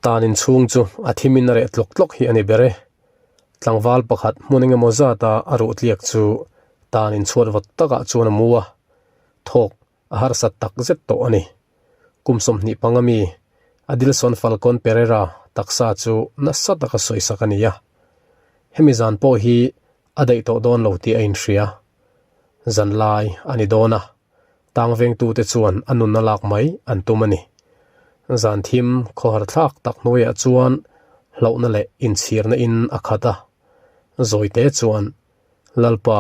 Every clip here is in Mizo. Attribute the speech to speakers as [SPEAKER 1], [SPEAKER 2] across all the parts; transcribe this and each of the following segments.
[SPEAKER 1] Tan inchhung chu a thimin a reh tlawk tlawk hi a ni ber e. Tlangval pakhat hmun engemaw zata a ruh tliak chu tan inchhuat vawt takah chuan a mu a, thawk a harsat tak zet tawh a ni. Kum 25 mi Adilson Falcon Pereira taksa chu nasa taka sawisak a ni a. Hemi zan pawh hi a daih tawh dawn lo tih a inhria. Zanlai a ni dawn a, tang vengtute chuan a nunna lak mai an tum a ni. Zan thim khawhar thlak tak hnuaiah chuan hlauhna leh inchhirna in a khat a. Zawite chuan, Lalpa,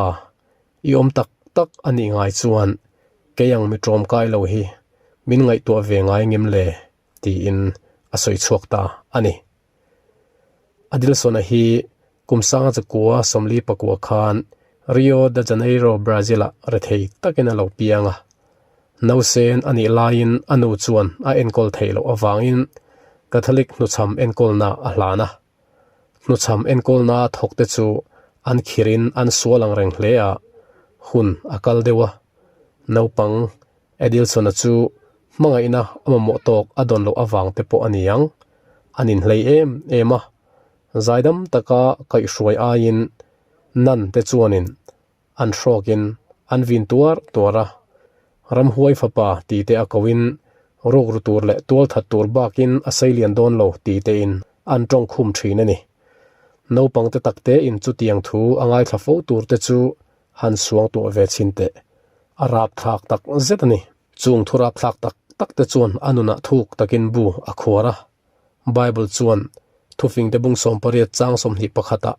[SPEAKER 1] i awm tak tak a nih ngai chuan kei ang mi ṭawmkai lo hi min ngaihtuah ve ngai ngem le? tiin a sawi chhuak ta a ni. Adilson-a hi kum sanga chakua 49 khan Rio de Janeiro, Brazil-ah rethei takin a lo piang a. Nausen a nih laiin a nu chuan a enkawl theih loh avangin Catholic hnuchham enkawlna a hlan a. Hnuchham enkawlna thawkte chu an khirin an sual ang reng hle a, hun a kal deuh a. Naupang Edilson-a chu hmangaihna a mamawh tawk a dawn loh avang te pawh a ni ang. An inhlei em em a, zaidam taka kaihhruai aiin nan te chuanin an hrawkin an vin tuar tuar a. Ramhuai fapa tih te a koin rukru tur leh tualthat tur bakin a seilian dawn lo tih tein an tawngkhum thin a ni. Naupang te taktein chutiang thu a ngaithla fo tur te chu han suang tuah ve chhin teh. A rapthlak tak zet a ni. Chung thu rapthlak tak tak te chuan a nunah thuk takin bu a khuar a. Bible chuan thufingte bung 18 chang 21 ah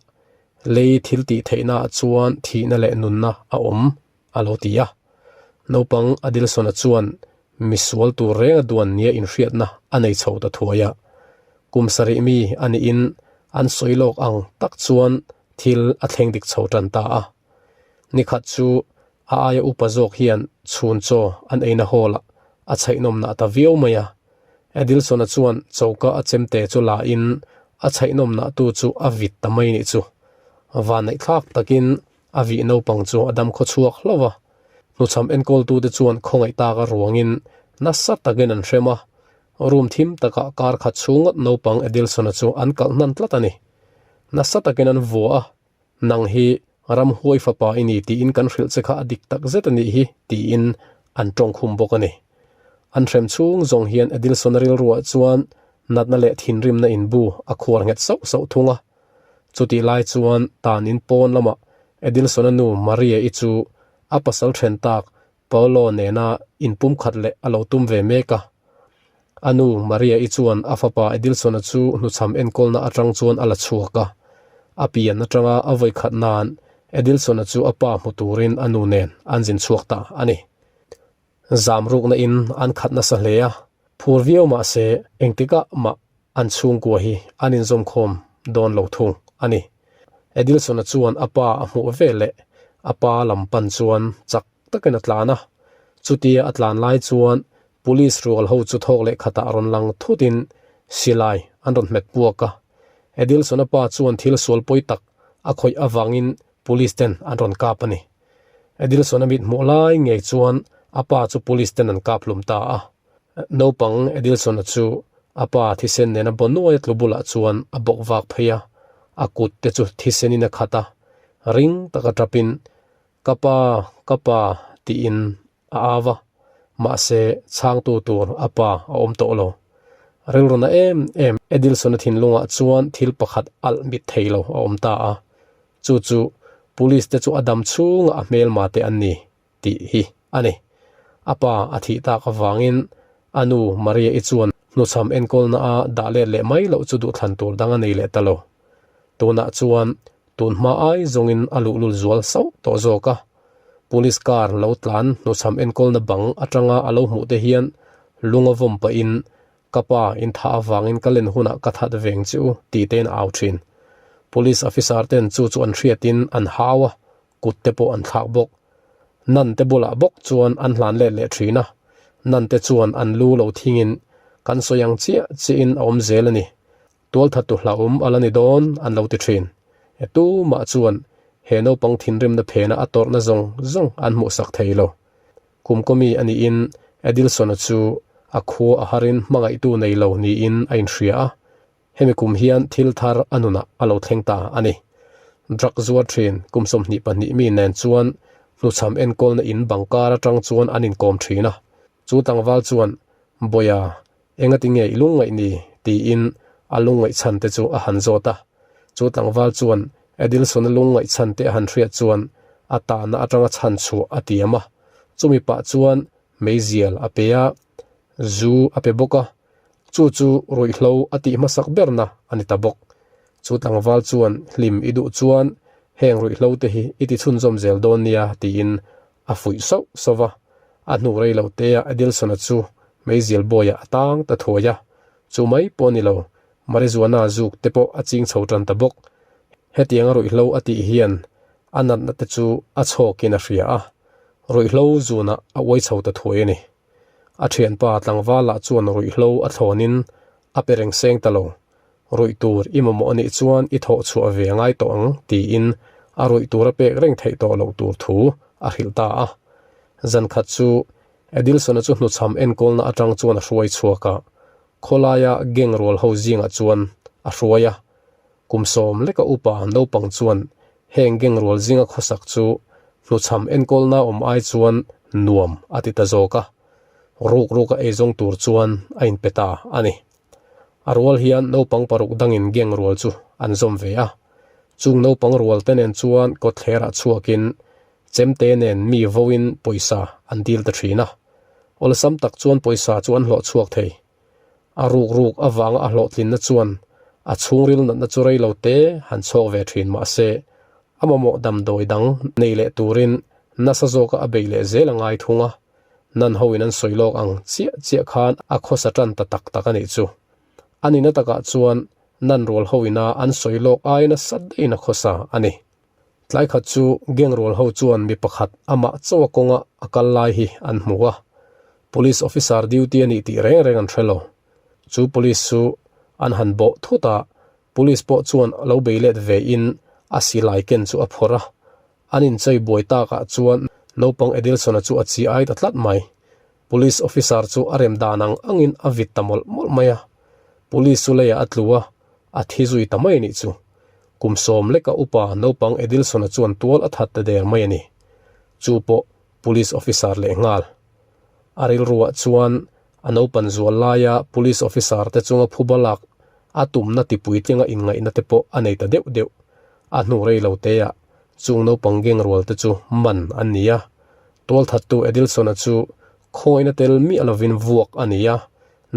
[SPEAKER 1] lei thil tih theihna ah chuan thihna leh nunna a awm a lo ti a. Naupang Adilson-a chuan misual tur reng a duan nia inhriatna a nei chho ta thuai a. Kum sarih mi a niin an sawi lawk ang tak chuan thil a thleng dik chho tan ta a. Nikhat chu a aia upa zawk hian chhun chaw an eina hall ah a chhaihnawmna a ta viau mai a. Adilson-a chuan choka a chemte chu la in a chhaihnawmna tu chu a vit ta mai nih chu. Vanneihthlak takin a vih naupang chu a dam khaw chhuak hlauh a. Hnuchham enkawltute chuan khawngaih tak a ruangin nasa takin an hrem a. Room thim takah kar khat chhung ngawt naupang Adilson-a chu an kalh hnan tlat a ni. Nasa takin an vua a, Nang hi ramhuai fapa i ni tiin kan hrilh che kha a dik tak zet a nih hi tiin an tawngkhum bawk a ni. An hrem chhung zawng hian Edilson-a rilruah chuan natna leh thinrimna inbu a khuar nghet sauh sauh thung a. Chutih lai chuan tan in pawn lamah Edilson-a nu Maria-i chu a pasal then tak Paolo nena inpumkhat leh a lo tum ve mek a. A nu Maria-i chuan a fapa Edilson-a chu hnuchham enkawlna atang chuan a la chhuak a. A pian atanga a vawikhat nan Edilson-a chu a pa hmu turin a nu nen an zin chhuak ta a ni. Zam rukna in an khat nasa hle a, phur viau mah se engtikah mah an chhungkua hi an inzawmkhawm dawn lo thung a ni. Edilson-a chuan a pa a hmuh ve leh a pa lam pan chuan chak takin a tlan a. Chutia a tlan lai chuan police rual ho chu thawk leh khatah rawn lang thutin silai an rawn hmet puak a. Edilson-a pa chuan thil sual pawi tak a khawih avangin police ten an rawn kap a ni. Edilson-a mit hmuh lai ngei chuan a pa chu police ten an kap hlum ta a. Naupang Edilson-a chu a pa thisen nena baw nuai tlu bulah chuan a bawk vak phei a, a kut te chu thisenin a khat a, ring taka tapin, Ka pa, ka pa, tiin a au a, mahse chhangtu tur a pa a awm tawh lo. Rilruna em em Edilson-a thinlungah chuan thil pakhat alh mit thei lo a awm ta a, chu chu police te chu a dam chhungah a hmelma te an ni tih hi a ni. A pa a thih tak avangin a nu Maria-i chuan hnuchham enkawlna a dah let leh mai loh chu duhthlan tur dang a nei leh ta lo. Tunah chuan tun hma ai zawngin a luhlul zual sauh tawh zawk a. Police car lo tlan hnuchham enkawlna bang atanga a lo hmuh te hian lung a vawm pahin Ka pa in thah avangin ka len hunah ka that veng che u tih tein a au thin. Police officer ten chu chu an hriatin an hau a, kut te pawh an thlak bawk. Nan te bulah bawk chuan an hlan let leh thin a, nan te chuan an lu lo thingin kan sawi ang chiah chiahin a awm zel a ni. Tualthattu hlauhawm a la ni dawn an lo ti thin. E tumah chuan he naupang thinrimna phena a tawrhna zawng zawng an hmuhsak thei lo. Kumkawmi a niin Edilson-a chu a khua a harin hmangaihtu nei lo niin a inhria a. Hemi kum hian thil thar a nunah a lo thleng ta a ni. Drug zuar thin kum 22 mi nen chuan hnuchham enkawlna in bang kar atang chuan an inkawm thin a. Chu tlangval chuan, Bawia, engati nge i lungngaih ni? tiin a lungngaih chhan te chu a han zawt a. Chu tlangval chuan Edilson-a lungngaih chhan te a han hriat chuan a tahna atanga chhan chhuah a tiam a. Chumi pah chuan meizial a pe a, zu a pe bawk a. Chu chu ruihhlo a tih hmasak berna a ni ta bawk. Chu tlangval chuan hlim i duh chuan heng ruihhlo te hi i ti chhunzawm zel dawn nia tiin a fuih sauh sauh va. A hnu rei lo te ah Edilson-a chu meizial bawiah a tang ta thuai a. Chu mai pawh a ni lo, marijuana zuk te pawh a ching chho tan ta bawk. Hetianga ruihhlo a tih hian a natna te chu a chhawkin a hria a, ruihhlo zunah a uai chho ta thuai a ni. A thianpa tlangvala chuan ruihhlo a thlawnin a pe reng seng ta lo. Ruih tur i mamawh anih chuan i thawh chhuah ve a ngai tawh ang tiin a ruih tur a pek reng theih tawh loh tur thu a hrilh ta a. Zan khat chu Edilson-a chu hnuchham enkawlna atang chuan a hruai chhuak a, khawlaia gang rual ho zingah chuan a hruai a. Kum sawm leka upa naupang chuan heng gang rual zinga khawsak chu hnuchham enkawlna awm ai chuan nuam a ti ta zawk a, ruk ruka eizawng tur chuan a inpe ta a ni. A rual hian naupang paruk dangin gang rual chu an zawm ve a, chung naupang rual te nen chuan kawtthlerah chhuakin chemte nen mi voin pawisa an dil ta thin a, awlsam tak chuan pawisa chu an hlawh chhuak thei. A ruk ruk avanga a hlawhtlinna chuan a chhungril natna chu rei lo te han chhawk ve thin mah se, a mamawh damdawi dang nei leh turin nasa zawka a bei leh zel a ngai thung a, nan hoin an sawi lawk ang chiah chiah khan a khawsa tan ta tak tak a nih chu. A nihna takah chuan nan rual hoina an sawi lawk ai nasa daihin a khawsa a ni. Tlai khat chu gang rual ho chuan mi pakhat amah chaw a kawnga a kal lai hi an hmu a, police officer duty a nih tih reng reng an hre lo. Chu police chu an han bawh thut a, police pawh chuan lo bei let ve in a silai ken chu a phawrh a. An inchei buai takah chuan naupang Edilson-a chu a chi ai ta tlat mai. Police officer chu a rem dan ang angin a vit ta mawlh mawlh mai a. Police chu leiah a tlu a, a thi zui ta mai a nih chu. Kum sawm leka upa naupang Edilson-a chuan tual a that ta der mai a ni. Chu pawh Police officer leh nghal. A rilruah chuan a naupan zual laia Police officer te chunga phuba lak a tumna ti puitlinga inngaihna te pawh a nei ta deuh deuh. A hnu rei lo teah chung naupang geng rual te chu man an ni a. Tualthattu Edilson-a chu khawina tel miah lovin vuak a ni a,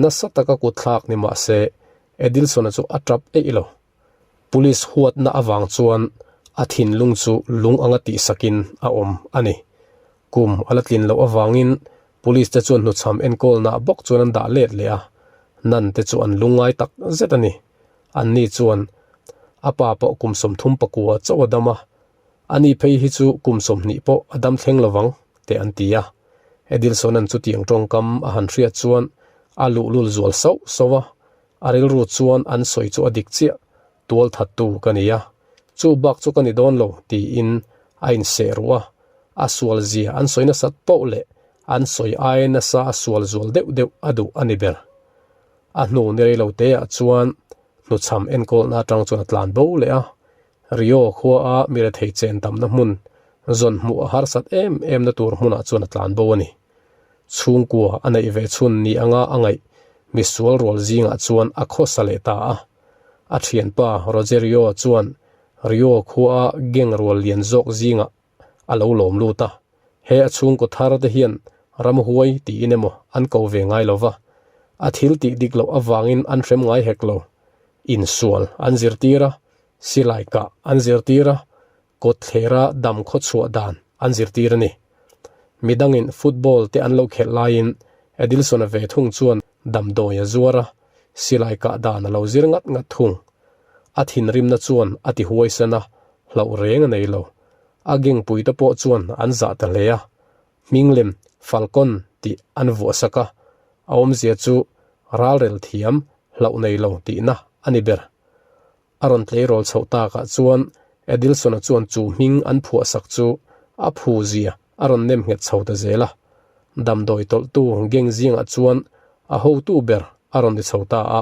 [SPEAKER 1] nasa taka kutthlak ni mah se Edilson-a chu a tap eih lo. Police huatna avang chuan a thinlung chu lung anga tihsakin a awm a ni. Kum a la tlin loh avangin Police te chuan hnuchham enkawlna bawk chuan an dah let leh a, nan te chu an lungngai tak zet a ni. Anni chuan a pa pawh kum 34 chauh a dam a, ani phei hi chu kum 20 pawh a dam thleng lovang te an ti a. Edilson-a'n chutiang tawngkam a han hriat chuan a luhlul zual sauh sauh a, A rilru chuan an sawi chu a dik chiah, tual thattu ka ni a, chu bak chu ka ni dawn lo tiin a inseh ruh a, a sual zia an sawi nasat poh leh an sawi ai nasa a sual zual deuh deuh a duh a ni ber. A hnu ni rei lo te ah chuan hnuchham enkawlna atang chuan a tlan bo leh a, Rio khua a mi rethei chen tamna hmun zawn hmuh a harsat em em na tur hmunah chuan a tlan bo a ni. Chhungkua a neih ve chhun ni anga a ngaih misual rual zingah chuan a khawsa leh ta a. A thianpa Rogerio chuan Rio khua a gang rual lian zawk zingah a lo lawm lut a. He a chhungkaw thar te hian ramhuai tiin emaw an ko ve ngai lo va, a thil tih dik loh avangin an hrem ngai hek lo. Insual an zirtir a, silai kah an zirtir a, kawtthlera dam khaw chhuah dan an zirtir a ni. Midangin football te an lo khelh laiin Edilson-a ve thung chuan damdawi a zuar a, silai kah dan a lo zir ngat ngat thung. A thinrimna chuan a ti huaisan a, hlauh reng a nei lo. A gengpui te pawh chuan an zah ta hle a, hminglem Falcon tih an vuahsak a, a awmzia chu ralrel thiam hlauh nei lo tihna a ni ber. A rawn tleirawl chhoh takah chuan Edilson-a chuan chu hming an phuahsak chu a phu zia a rawn nem nghet chho ta zel a. Damdawi tawlhtu geng zingah chuan a hotu ber a rawn ni chho ta a.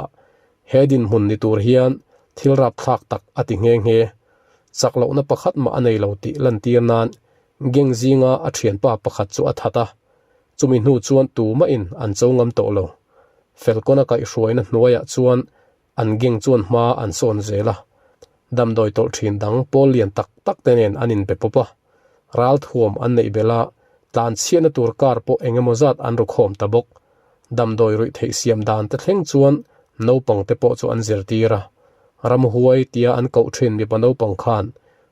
[SPEAKER 1] He dinhmun ni tur hian thil rapthlak tak a ti nghe nghe. Chak lohna pakhat mah a nei lo tih lantir nan gang zinga a thianpa pakhat chu a that a. Chumi hnu chuan tumahin an cho ngam tawh lo. Felkawna kaihhruaina hnuaiah chuan an gang chuan hma an sawn zel a. Damdawi tawlh thin dang pawl lian tak tak te nen an inbe pawp a. Ralthuam an neih belh a, tlanchhiatna tur car pawh eng emaw zat an ru khawm ta bawk. Damdawi ruih theih siam dan te thleng chuan naupang te pawh chu an zirtir a. Ramhuai tia an koh thin mipa naupang khan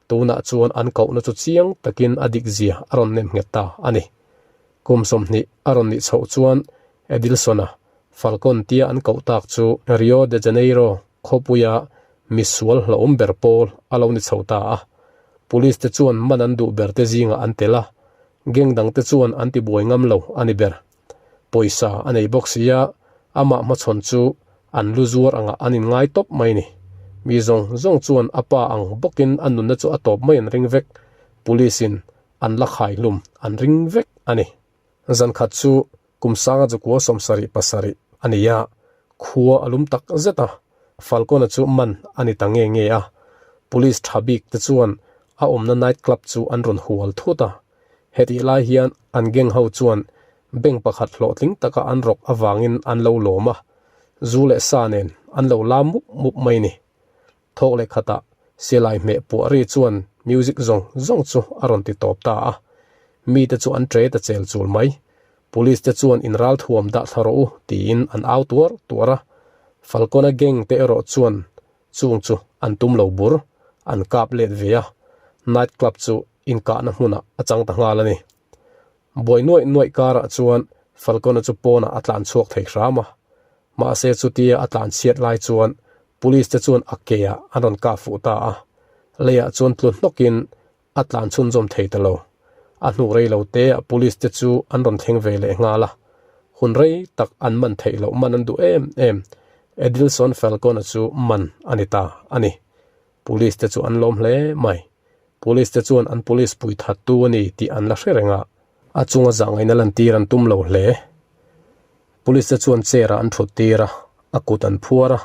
[SPEAKER 1] tunah chuan an kohna chu chiang takin a dik zia a rawn nem nghet ta a ni. Kum 20 a rawn nih chhoh chuan Edilson-a Falcon tia an koh tak chu Rio de Janeiro khawpuia misual hlauhawm ber pawl a lo ni chho ta a. Police te chuan man an duh ber te zingah an tel a, gang dang te chuan an tibuai ngam lo a ni ber. Pawisa a nei bawk sia, amah hmachhawn chu an lu zuar angah an inngai tawp mai ni. Mi zawng zawng chuan a pa ang bawkin a nunna chu a tawp mai an ring vek, police in an la khai hlum an ring vek a ni. Zan khat chu kum sanga chukua 77 a ni a, khua a lum tak zet a, Falcone chu man a ni ta nge nge a, police tha bik te chuan a awmna night club chu an rawn hual thut a. Hetih lai hian an gang ho chuan bank pakhat hlawhtling taka an rawk avangin an lo lawm a, zu leh sa nen an lo la mup mup mai ni. Thawk leh khatah silai hmeh puah ri chuan music zawng zawng chu a rawn ti tawp ta a, mite chu an tre ta chel chul mai. Police te chuan in ralthuam dah thla rawh u tiin an au tuar tuar a, Falcone gang te erawh chuan chung chu an tum lo bur, an kap let ve a, night club chu inkahna hmunah a chang ta nghal a ni. Buai nuaih nuaih karah chuan Falcone chu pawnah a tlan chhuak thei hram a, mahse chutia a tlan chhiat lai chuan police te chuan a ke ah an rawn kah fuh ta a, leiah chuan tlu hnawkin a tlan chhunzawm thei ta lo. A hnu rei lo te ah police te chu an rawn thleng ve leh nghal a, hun rei tak an man theih loh man an duh em em, Edilson Falcone chu man a ni ta a ni. Police te chu an lawm hle mai. Police te chuan an police pui that tu a ni tih an la hre reng a. A chunga zahngaihna lantir an tum lo hle. Police te chuan chair ah an thut tir a, a kut an phuar a,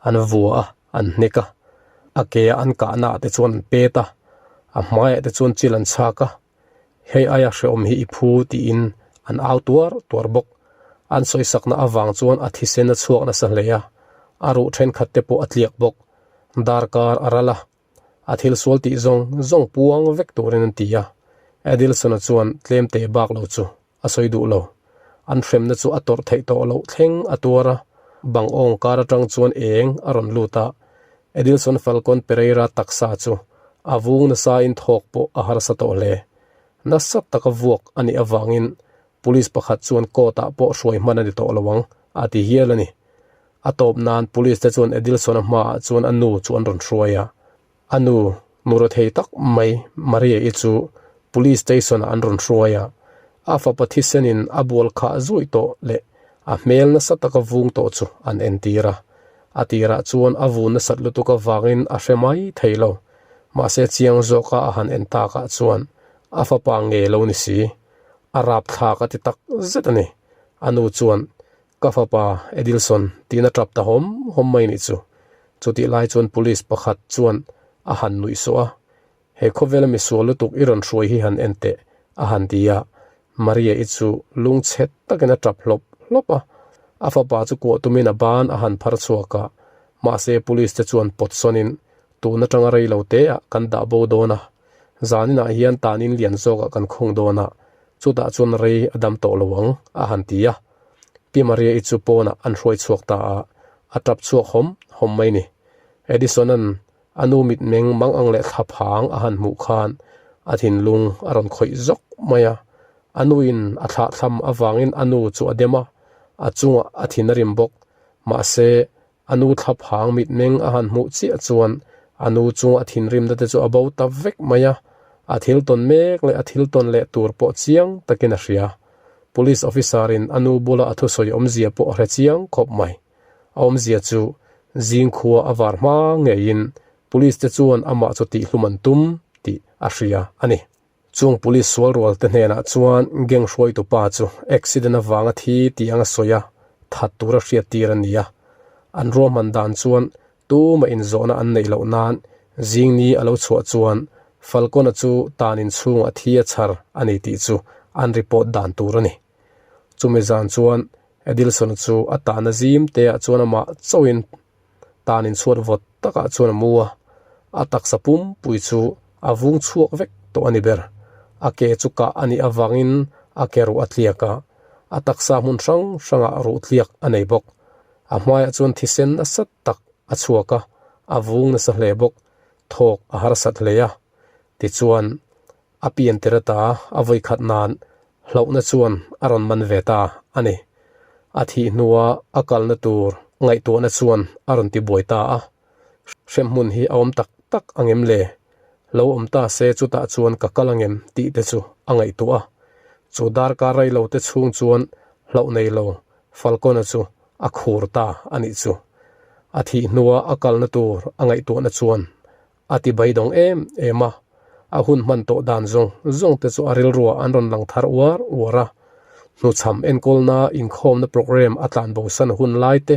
[SPEAKER 1] an vua a, an hnek a. A ke a an kahna ah te chuan an pet a, a hmaiah te chuan chil an chhak a. Hei aia hrehawm hi i phu tiin an au tuar tuar bawk. An sawisakna avang chuan a thisen a chhuak nasa hle a, a ruh thenkhat te pawh a tliak bawk. Darkar a ral a, a thil sual tih zawng zawng puang vek turin an ti a, Edilson-a chuan tlem te bak lo chu a sawi duh lo. An hremna chu a tawrh theih tawh loh thleng a tuar a, bang awng kar atang chuan eng a rawn lut a, Edilson Falcon Pereira taksa chu a vung nasain thawk pawh a harsa tawh hle. Nasa taka vuak a nih avangin police pakhat chuan court-ah pawh hruai hman a ni tawh lo ang a ti hial a ni. A tawp nan police te chuan Edilson-a hmaah chuan a nu chu an rawn hruai a. A nu, nu rethei tak mai Maria-i chu police station-ah an rawn hruai a. A fapa thisenin a bual khah zuih tawh leh a hmel nasa taka vung tawh chu an entir a. A tirah chuan a vun nasat lutuk avangin a hre mai thei lo. Mahse chiang zawka a han en takah chuan a fapa nge lo ni si. A rapthlak a ti tak zet a ni. A nu chuan Ka fapa Edilson tiin a tap ta hawm hawm mai nih chu. Chutih lai chuan police pakhat chuan a han nuih suah a, He khawvela misual lutuk i rawn hruai hi han en teh, a han ti a. Maria-i chu lungchhe takin a tap hlawp hlawp a. A fapa chu kuah tumin a ban a han phar chhuak a, mahse police te chuan pawt sawnin tun atanga rei lo te ah kan dah bo dawn a, zaninah hian tanin lian zawkah kan khung dawn a, chutah chuan rei a dam tawh lo ang, a han ti a. Pi Maria-i chu pawnah an hruai chhuak ta a, a tap chhuak hawm hawm mai ni. Edison-a'n a nu mitmeng mang ang leh thla phang a han hmuh khan a thinlung a rawn khawih zawk mai a. A nuin a thlahthlam avangin a nu chu a dem a, a chungah a thin a rim bawk. Mahse, a nu thla phang mitmeng a han hmuh chiah chuan a nu chunga a thinrimna te chu a bo ta vek mai a, a thil tawn mek leh a thil tawn leh tur pawh chiang takin a hria. Police officer in a nu bula a thusawi awmzia pawh a hre chiang khawp mai. A awmzia chu zingkhua a var hma ngeiin police te chuan amah chu tihhlum an tum tih a hria a ni. Chung police sual rual te hnenah chuan gang hruaitu pa chu accident avanga thi tih anga sawi a, that tura hriat tir a ni a. An ruahman dan chuan tumah inzawhna an neih loh nan zing ni a lo chhuah chuan Falcon-a chu tan inchhungah thi a chhar a ni tih chu an report dan tur a ni. Chumi zan chuan Edilson-a chu a tahna zim te ah chuan amah chauhin tan inchhuat vawt takah chuan a mu a, a taksa pumpui chu a vung chhuak vek tawh a ni ber. A ke chu kah a nih avangin a ke ruh a tliak a, a taksa hmun hrang hrangah ruh tliak a nei bawk. A hmaiah chuan thisen nasa tak a chhuak a, a vung nasa hle bawk, thawk a harsat hle a. Tichuan, a pian tir ata a vawikhat nan hlauhna chuan a rawn man ve ta a ni. A thih hnua a kalna tur ngaihtuahna chuan a rawn tibuai ta a. Hremhmun hi a awm tak tak ang em le? Lo awm ta se chutah chuan ka kal ang em tih te chu a ngaihtuah a. Chu darkar rei lo te chhung chuan hlauh nei lo Falcon-a chu a khur ta a nih chu. A thih hnua a kalna tur a ngaihtuahna chuan a ti beidawng em em a, a hun hman tawh dan zawng zawng te chu a rilruah an rawn lang thar uar uar a. Hnuchham enkawlna inkhawmna programme a tlan bosan hun lai te,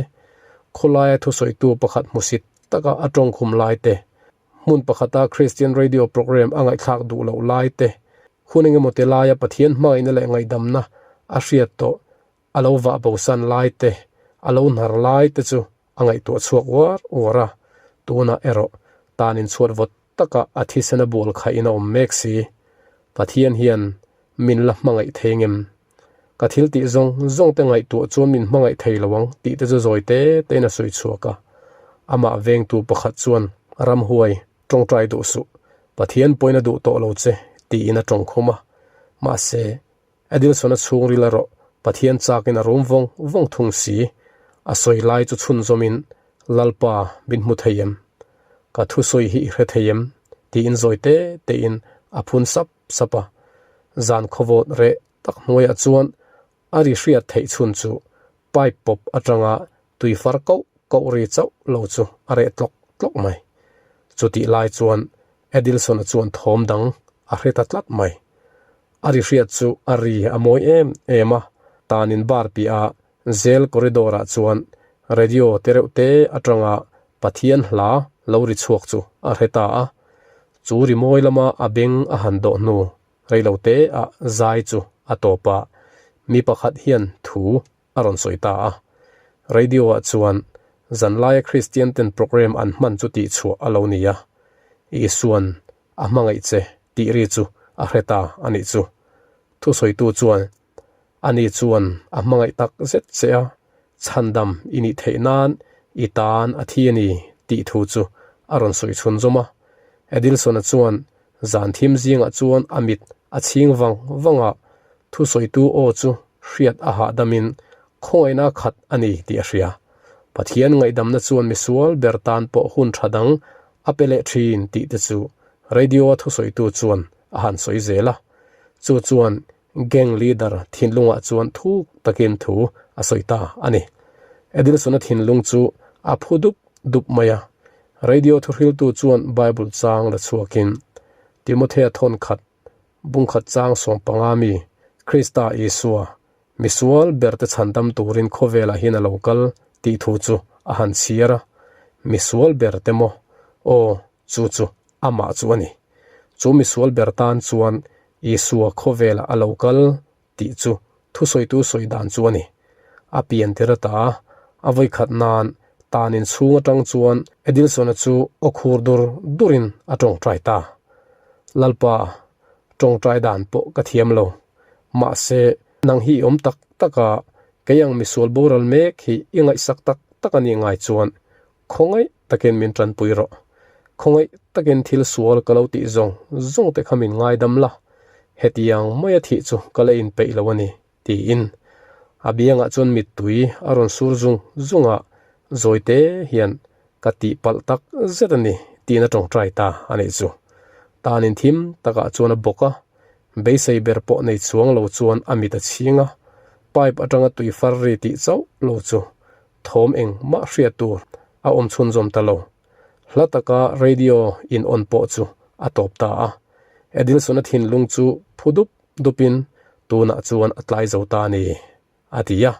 [SPEAKER 1] khawlaia thusawitu pakhat hmusit taka a tawngkhum lai te, hmun pakhata Christian Radio programme a ngaihthlak duh loh lai te, hun engemaw ti laia Pathian hmangaihna leh ngaihdamna a hriat tawh a lo vah bosan lai te, a lo hnar lai te chu a ngaihtuah chhuak uar uar a, tunah erawh tan inchhuat vawt taka a thisen a bual khaihin a awm mek si. Pathian hian min la hmangaih thei ngem? Ka thil tih zawng zawng te ngaihtuah chuan min hmangaih thei lo ang tih te chu zawi te tein a sawi chhuak a. Amah vengtu pakhat chuan ramhuai tawngtai duh suh, Pathian pawhin a duh tawh lo che tiin a tawngkhum a. Mahse, Edilson-a chhungril erawh Pathian chakin a rum vawng vawng thung si. A sawi lai chu chhunzawmin, Lalpa, min hmu thei em? Ka thusawi hi i hre thei em? tiin zawi te tein a phun sap sap a. Zan khawvawt reh tak hnuaiah chuan a ri hriat theih chhun chu pipe pawp atanga tui far koh koh ri chauh lo chu a reh tlawk tlawk mai. Chutih lai chuan Edilson-a chuan thawm dang a hre ta tlat mai. A ri hriat chu a ri a mawi em em a, tanin bar piah a jail corridor ah chuan radio te reuh te atanga Pathian hla lo ri chhuak chu a hre ta a, chu ri mawi lama a beng a han dawh hnu reilo te ah zai chu a tawp a, mi pakhat hian thu a rawn sawi ta a. Radio ah chuan zanlaia Kristian ten program an hman chu tih chhuah a lo ni a, Isuan a hmangaih che tih ri chu a hre ta a nih chu. Thusawitu chuan, Ani chuan a hmangaih tak zet che a, chhandam i nih theih nan i tan a thi a ni tih thu chu a rawn sawi chhun zawm a. Edilson-a chuan zan thim zingah chuan a mit a chhing vang vang a, thusawitu aw chu hriat a hahdamin khawngaihna khat a ni tih a hria. Pathian ngaihdamna chuan misual ber tan pawh hun tha dang a pe leh thin tih te chu radio-a thusawitu chuan a han sawi zel a. Chu chuan gang leader thinlungah chuan thuk takin thu a sawi ta a ni. Edilson-a thinlung chu a phu dup dup mai a. Radio thuhriltu chuan Bible chang la chhuakin Timothea thawn khat bungkhat chang 15 mi Krista Isua Misual berte chhandam turin khawvelah hian a lo kal tih thu chu a han chhiar a, misual berte maw? Aw, chu chu amah chu a ni. Chu misual ber tan chuan Isua khawvelah a lo kal tih chu thusawitu sawi dan chu a ni. A pian tir ata a vawikhat nan tan inchhung atang chuan Edilson-a chu aw khur dur durin a tawngtai ta. Lalpa, tawngtai dan pawh ka thiam lo. Mahse, nang hi i awm tak tak a, kei ang misual boral mek hi i ngaihsak tak tak a nih ngai chuan khawngaih takin min tanpui rawh. Khawngaih takin thil sual ka lo tih zawng zawng te kha min ngaidam la, hetiang maia thih chu ka la inpeih lo a ni, tiin a biangah chuan mittui a rawn sur zung zung a, zawite hian ka tihpalh tak zet a ni, tiin a tawngtai ta a nih chu. Tanin thim takah chuan a bawk a, Beisei ber pawh nei chuang lo chuan a mit a chhing a, pipe atanga tui far ri tih chauh lo chu thawm eng mah hriat tur a awm chhunzawm ta lo. Hla taka radio in on pawh chu a tawp ta a. Edilson-a thinlung chu phu dup dupin tunah chuan a tlai zo ta a ni, a ti a.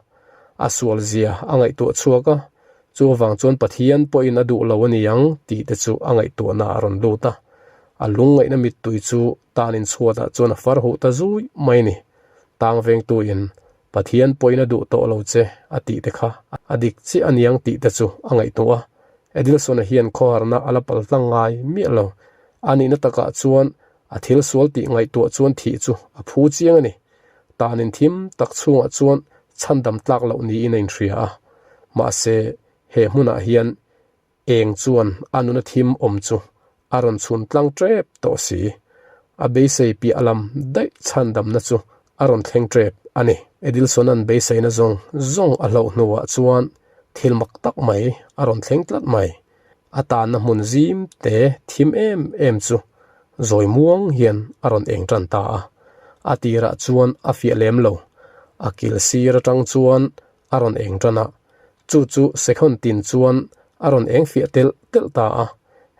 [SPEAKER 1] A sual zia a ngaihtuah chhuak a. Chuvang chuan Pathian pawhin a duh lo a ni ang tih te chu a ngaihtuahna a rawn lut a. A lungngaihna mittui chu tan inchhuatah chuan a far huh ta zui mai a ni. Tang vengtuin Pathian pawhin a duh tawh lo che a tih te kha a dik chiah a niang tih te chu a ngaihtuah a. Edilson-a hian khawharna a la pal tlang ngai miah lo. A nihna takah chuan a thil sual tih ngaihtuah chuan thih chu a phu chiang a ni. Tan inthim tak chhungah chuan chhandam tlak loh niin a inhria a. Mahse, he hmunah hian eng chuan a nuna thim awm chu a rawn chhun tlang tep tawh si. A beisei piah lam daih chhandamna chu a rawn thleng tep a ni. Edilson-a'n beiseina zawng zawng a hlauh hnuah chuan thil mak tak mai a rawn thleng tlat mai. A tanna hmun zim te thim em em chu zawi muang hian a rawn eng tan ta a. A tirah chuan a fiah lem lo. A kil sir atang chuan a rawn eng tan a. Chu chu second tin chuan a rawn eng fiah telh telh ta a.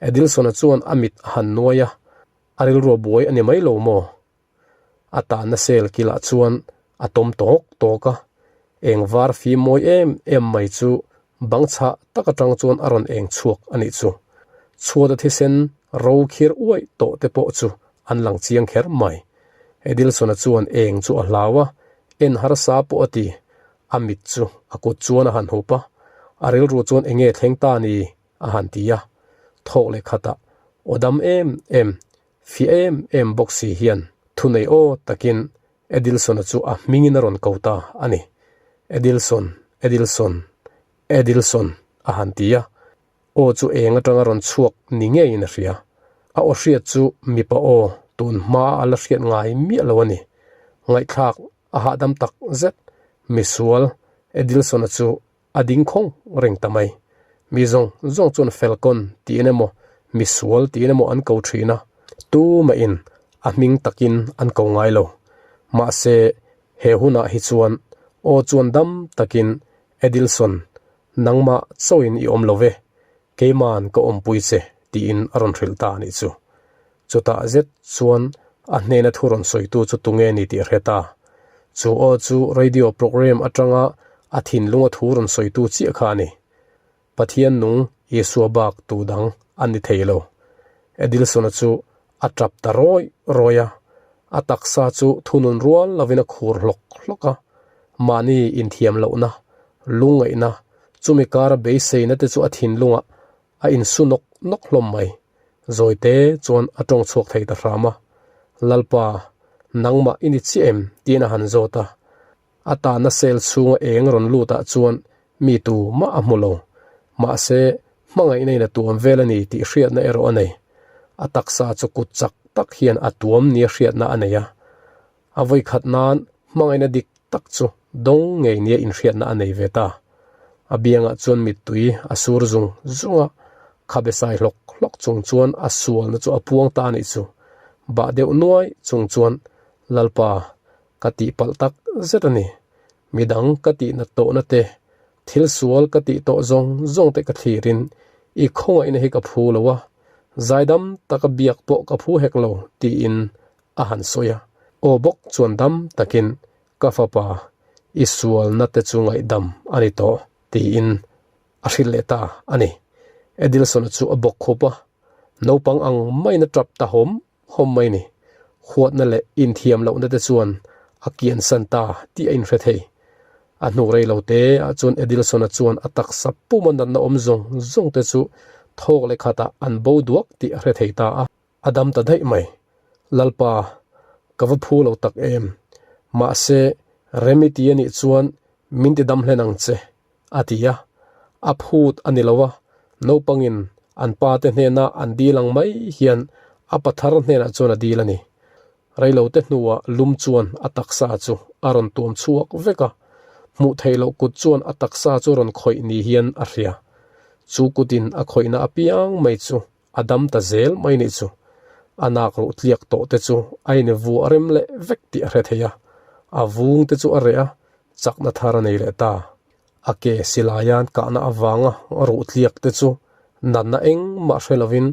[SPEAKER 1] Edilson-a chuan a mit a han nuai a, a rilru a buai a ni mai lo maw? A tahna sel kilah chuan a tawm tawk tawk a, eng var fim mawi em em mai chu bang chhah tak atang chuan a rawn eng chhuak a nih chu. Chhuata thisen ro khir uaih tawh te pawh chu an lang chiang kher mai. Edilson-a chuan eng chu a hlau a, en harsa pawh a ti. A mit chu a kut chuan a han hup a, a rilru chuan eng nge thleng ta ni a han ti a. Thawk leh khatah aw dam em em Fiah em em bawk si hian thunei aw takin Edilson-a chu a hmingin a rawn ko ta a ni. Edilson, Edilson, Edilson a han ti a. Aw chu eng atanga rawn chhuak ni ngeiin a hria. A aw hriat chu mipa aw tun hma a la hriat ngai miah lo a ni. Ngaihthlak a hahdam tak zet. Misual Edilson-a chu A ding khawng reng ta mai. Mi zawng zawng chuan Falcon tiin emaw, misual tiin emaw an ko thin a, tumahin a hming takin an ko ngai lo. Mahse, he hunah hi chuan aw chuan dam takin, Edilson, nangmah chauhin i awm lo ve, keima'n ka awmpui che, tiin a rawn hrilh ta a nih chu. Chutah zet chuan a hnena thu rawn sawitu chu tunge ni tih a hre ta. Chu aw chu radio program atanga a thinlunga thu rawn sawitu chiah kha a ni. Pathian nung Isua bak tu dang a ni thei lo. Edilson-a chu a tap ta rawi rawi a, a taksa chu thunun rual lovin a khur hlawk hlawk a. Mahni inthiam lohna, lungngaihna, chumi kara beiseina te chu a thinlungah A insu nawk nawk hlawm mai. Zawite chuan a tawng chhuak thei ta hram a. Lalpa, nangmah i ni chiah em? tiin a han zawt a. A tahna sel chhunga eng rawn lutah chuan mi tu mah a hmu lo. Mahse, hmangaihna in a tuam vel a ni tih hriatna erawh a nei. A taksa chu kut chak tak hian a tuam nia hriatna a nei a. A vawikhat nan hmangaihna dik tak chu dawng ngei nia inhriatna a nei ve ta. A biangah chuan mittui a sur zung zung a, khabe sai hlawk hlawk chung chuan a sualna chu a puang ta a nih chu. Bah deuh nuai chung chuan, Lalpa, ka tihpalh tak zet a ni. Midang ka tihnat tawhna te, thil sual ka tih tawh zawng zawng te ka thlirin i khawngaihna hi ka phu lo a, zaidam taka biak pawh ka phu hek lo, tiin a han sawi a. Aw bawk chuan dam takin, Ka fapa, i sualna te chu ngaihdam a ni tawh, tiin a hrilh leh ta a ni. Edilson-a chu a bawk khup a, naupang ang maiin a tap ta hawm hawm mai ni. Huatna leh inthiam lohna te chuan a kiansan ta tih a inhre thei. A hnu rei lo te ah chuan Edilson-a chuan a taksa puma natna awm zawng zawng te chu thawk leh khatah an bo duak tih a hre thei ta a. A dam ta daih mai. Lalpa, ka va phu lo tak em. Mahse, rem i ti a nih chuan min ti dam hlen ang che, a ti a. A phut a ni lo a, naupangin an pa te hnena an dil ang mai hian a pathar hnenah chuan a dil a ni. Reilote hnuah lum chuan a taksa chu a rawn tuam chhuak vek a, hmuh theih loh kut chuan a taksa chu rawn khawih ni hian a hria. Chu kutin a khawihna apiang mai chu A dam ta zel mai nih chu. A nak ruh tliak tawh te chu a in vuah rem leh vek tih a hre thei a. A vung te chu a reh a, chakna thar a nei leh ta. A ke silaian kahna avanga ruh tliak te chu natna engmah hre lovin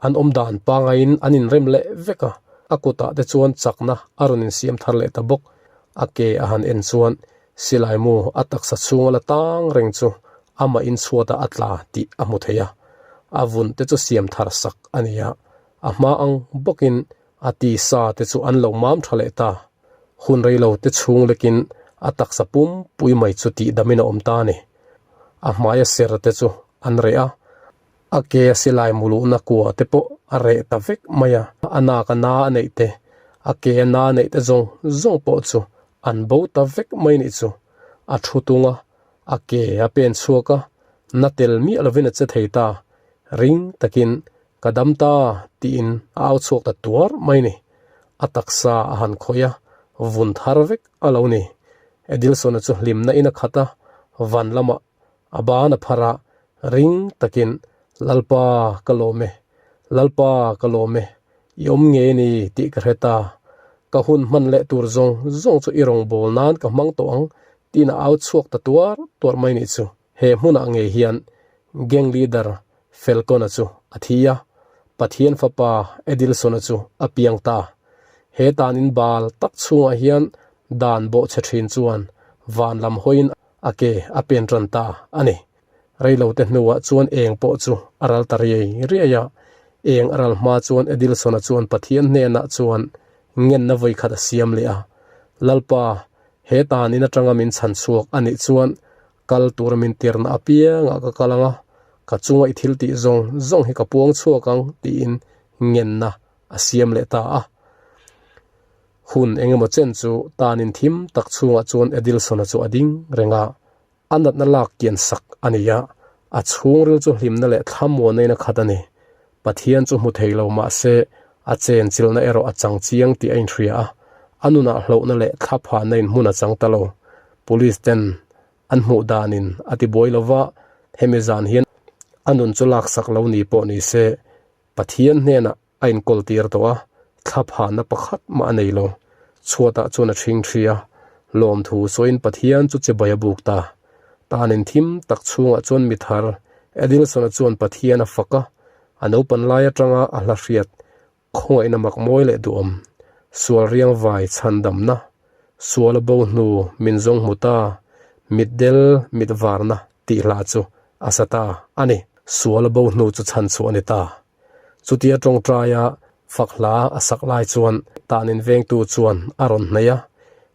[SPEAKER 1] an awm dan pangaiin an inrem leh vek a. A kutah te chuan chakna a rawn insiam thar leh ta bawk. A ke a han en chuan silai mu a taksa chhunga la tang reng chu. Amah in chhuatah a tla tih a hmu thei a, a vun te chu siam thar sak a ni a, a hma ang bawkin a tisa te chu an lo mam tha leh ta. Hun rei lo te chhung lekin a taksa pum pui mai chu tih damin a awm ta a ni. A hmaia ser te chu an reh a, a ke a silai muluhna kua te pawh a reh ta vek mai a, a nak a na a neih te, a ke a na a neih te zawng zawng pawh chu an bo ta vek mai nih chu. A thu tung a, A ke a pen chhuak a, na tel miah lovin a che thei ta. Ring takin, Ka dam ta, tiin a au chhuak ta tuar mai ni. A taksa a han khawih a, vun thar vek a lo ni. Edilson-a chu hlimna in a khat a, van lamah a ban a phar a, ring takin, Lalpa, ka lawm e. Lalpa, ka lawm e. I awm ngei ni tih ka hre ta. Ka hun hman leh tur zawng zawng chu i rawngbâwl nân ka hmang tawh ang tiin a au chhuak ta tuar tuar mai nih chu. He hmunah ngei hian gang leader Falcone-a chu a thi a, Pathian fapa Edilson-a chu a piang ta. He tan in bal tak chhungah hian dan bawhchhe thin chuan van lam hawiin a ke a pen tan ta a ni. Reilote hnuah chuan eng pawh chu a ral ta riai riai a, eng a ral hma chuan Edilson-a chuan Pathian hnenah chuan ngenna vawikhat a siam leh a, Lalpa, he tan in atanga min chhan chhuak a nih chuan kal tura min tirna apiangah ka kal ang a, ka chunga i thil tih zawng zawng hi ka puang chhuak ang tiin ngenna a siam leh ta a. Hun engemaw chen chu tan in thim tak chhungah chuan Edilson-a chu a ding reng a, A natna lak kian sak a ni a, a chhungril chu hlimna leh thlamuanna in a khat a ni. Pathian chu hmu thei lo mah se, a chenchilna erawh a chang chiang tih a inhria a, a nunah hlauhna leh thlaphanna in hmun a chang ta lo. Police ten an hmuh danin a ti buai lo va, hemi zan hian a nun chu laksak lo ni pawh ni se, Pathian hnenah a inkawl tir tawh a, thlaphanna pakhat mah a nei lo. Chhuatah chuan a ṭhing ṭhi a, lawmthu sawiin Pathian chu chibai a buk ta. Tanin thim tak chhungah chuan mi thar Edilson-a chuan Pathian a fak a, a naupan lai atanga a hla hriat khawngaihna mak mawi leh duhawm, sual riang vai chhandamna, sual a bo hnu min zawng hmu ta, mitdel mit varna tih hla chu a sa ta a ni. Sual a bo hnu chu chhanchhuah a ni ta. Chutia tawngtaia fak hla a sak lai chuan tanin vengtu chuan a rawn hnaih a,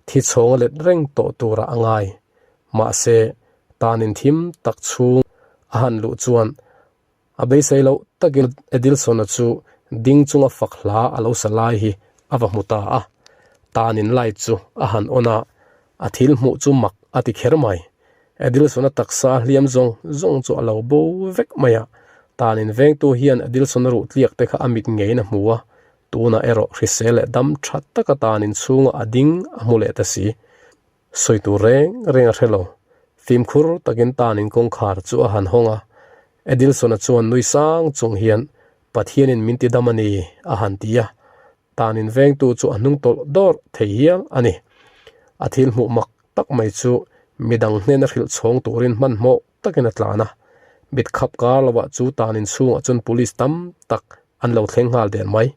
[SPEAKER 1] thi chhawng a let reng tawh turah a ngai. Mahse, tanin thim tak chhung a han luh chuan a beisei loh takin Edilson-a chu ding chunga fak hla a lo sa lai hi a va hmu ta a. Tanin light chu a han on a, a thil hmuh chu mak a ti kher mai. Edilson-a taksa hliam zawng zawng chu a lo bo vek mai a, tanin vengtu hian Edilson-a ruh tliak te kha a mit ngeiin a hmu a, tunah erawh hrisel leh dam tha taka tanin chhunga a ding a hmu leh ta si. Sawi tur reng reng a hre lo. Fimkhur takin tanin kawngkhar chu a han hawng a, Edilson-a chuan nui sang chung hian Pathianin min ti dam a ni a han ti a, Tanin vengtu chu a hnung tawlh dawrh thei hial a ni. A thil hmuh mak tak mai chu midang hnena hrilh chhawng turin hmanhmawh takin a tlan a. Mit khap kar lovah chu tanin chhungah chuan police tam tak an lo thleng nghal der mai.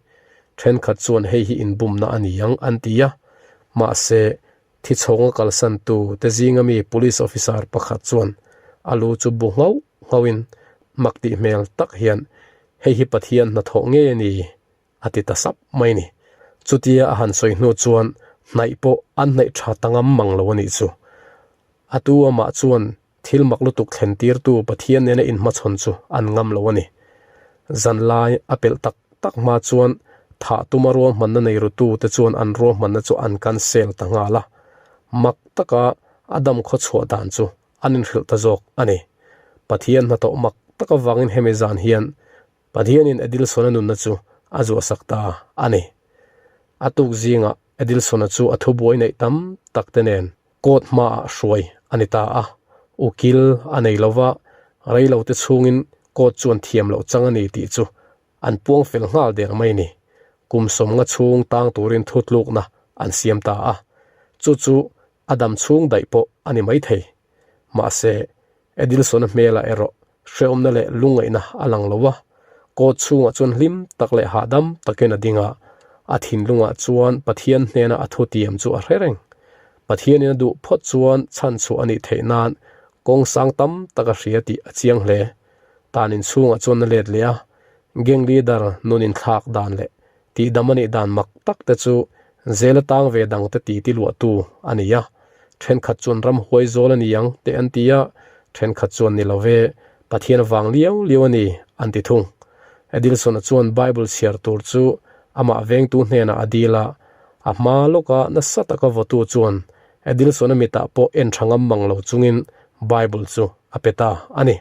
[SPEAKER 1] Thenkhat chuan hei hi inbumna a ni ang an ti a. Mahse, thi chhawnga kalsantu te zinga mi police officer pakhat chuan a lu chu bu nghauh nghauhin mak tih hmel tak hian hei hi Pathian hnathawh ngei a ni a ti ta sap mai ni. Chutia a han sawi hnu chuan hnaih pawh an hnaih tha ta ngam mang lo a nih chu. A tu amah chuan thil mak lutuk thlen tirtu Pathian nena inhmachhawn chu an ngam lo a ni. Zanlai a pelh tak tak hma chuan thah tuma ruahmanna nei rutu te chuan an ruahmanna chu an cancel ta nghal a. Mak taka a dam khawchhuah dan chu an inhrilh ta zawk a ni. Pathian hnathawh mak tak avangin hemi zan hian Pathianin Edilson-a nunna chu a zuahsak ta a ni. A tuk zingah Edilson-a chu a thubuai neih tam tak te nen court hmaah hruai a ni ta a. Ukil a nei lo va, reilote chhungin court chuan thiam loh chang a ni tih chu an puang fel nghal der mai ni. Kum sawmnga chhung tang turin thutlukna an siam ta a. Chu chu a dam chhung daih pawh a ni maithei. Mahse, Edilson-a hmelah erawh hrehawmna leh lungngaihna a lang lo a, kawt chhungah chuan hlim tak leh hahdam takin a ding a, a thinlungah chuan Pathian hnena a thutiam chu a hre reng. Pathianin a duh phawt chuan chhanchhuah a nih theih nan Kawng sang tam tak a hria tih a chiang hle. Tan inchhungah chuan a let leh a, gang leader nun inthlak dan leh tihdam a nih dan mak tak te chu zela tang ve dang te titi luahtu a ni a. Thenkhat chuan ramhuai zawl a ni ang teh an ti a, thenkhat chuan ni lo ve, Pathian vang liau liau a ni an ti thung. Edilson-a chuan Bible chhiar tur chu amah vengtu hnenah a dil a, a hma lawka nasa taka vawtu chuan Edilson-a mitah pawh en tha ngam mang lo chungin Bible chu a pe ta a ni.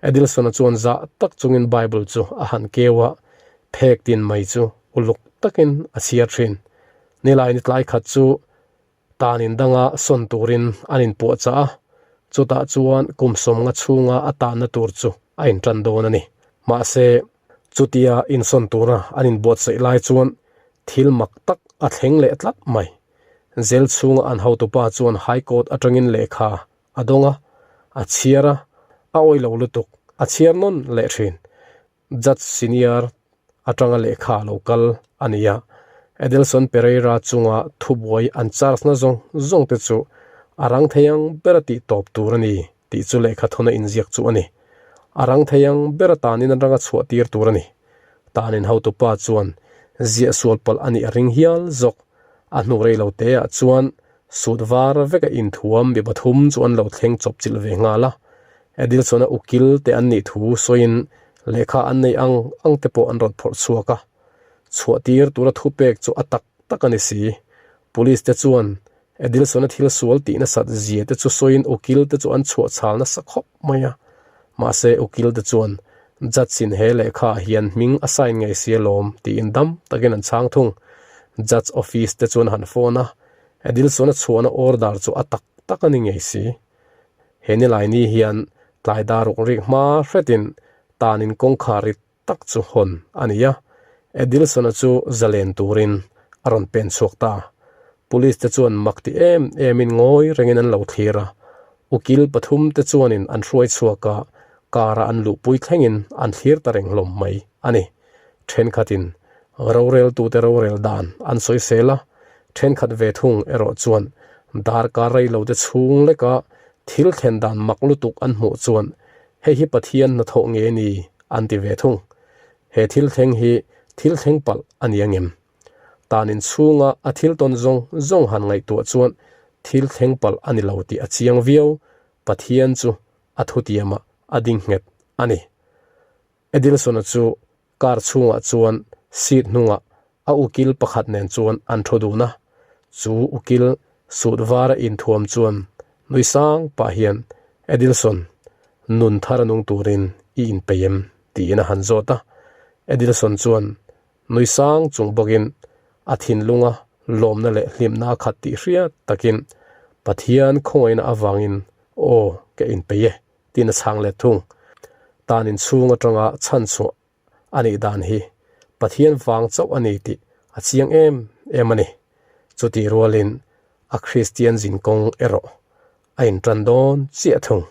[SPEAKER 1] Edilson-a chuan zah tak chungin Bible chu a han keu a, phek tin mai chu uluk takin a chhiar thin. Nilai ni tlai khat chu tan in danga sawn turin an inpuahchah a, chutah chuan kum sawmnga chhunga a tanna tur chu a intan dawn a ni. Mahse, chutia insawn tura an inbuatsaih lai chuan thil mak tak a thleng leh tlat mai. Zel chhunga an hotupa chuan High Court atangin lehkha a dawng a, a chhiar a, a awih lo lutuk, a chhiar nawn leh thin. Judge senior atanga lehkha a lo kal a ni a, Edelson Pereira chunga thubuai an charge na zawng zawng te chu a rang thei ang bera tih tawp tur a ni tih chu lehkha thawna inziak chu a ni. A rang thei ang bera tanin atanga chhuah tir tur a ni. Tanin hotupa chuan ziah sual palh a nih a ring hial zawk. A hnu rei lo te ah chuan sut var veka inthuam mi pathum chu an lo thleng chawp chilh ve nghal a. Edilson-a ukil te an nih thu sawiin lehkha an nei ang ang te pawh an rawn phawrh chhuak a. Chhuah tir tura thupek chu a tak tak a ni si. Police te chuan Edilson-a thil sual tih nasat zia te chu sawiin ukil te chu an chhuah chhal nasa khawp mai a. Mahse ukil te chuan Judge in he lehkha ah hian hming a sign ngei si alawm tiin dam takin an chhang thung. Judge office te chuan han phone a, Edilson-a chhuahna order chu a tak tak a ni ngei si. He nilai ni hian tlai dar ruk rik hma hretin tanin kawngkhar rit tak chu hawn a ni a, Edilson-a chu zalen turin a rawn pen chhuak ta. Police te chuan mak ti em emin ngawi rengin an lo thlir a, ukil pathum te chuanin an hruai chhuak a, car-a an luhpui thlengin an thlir ta reng hlawm mai a ni. Thenkhatin roreltute rorel dan an sawi sel a, thenkhat ve thung erawh chuan darkar rei lo te chhung leka thil thlen dan mak lutuk an hmuh chuan hei hi Pathian hnathawh nge ni an ti ve thung. He thil thleng hi thil thleng palh a ni angem? Tan inchhunga a thil tawn zawng zawng han ngaihtuah chuan thil thleng palh a ni lo tih a chiang viau, Pathian chu a thutiamah a ding nghet a ni. Edilson-a chu car chhungah chuan seat hnungah a ukil pakhat nen chuan an thu dun a, chu ukil suit vara inthuam chuan nui sang pah hian Edilson, nun thar a nung turin i inpeih em? tiin a han zawt a. Edilson chuan nui sang chung bawkin a thinlunga lawmna leh hlimna a khat tih hriat takin Pathian khawngaihna avangin aw ka inpeih e tiin a chhang let thung. Tan inchhung atanga chhan chhuah a nih dan hi Pathian vang chauh a ni tih a chiang em em a ni. Chutih rualin a Kristian zinkawng erawh a intan dawn chiah thung.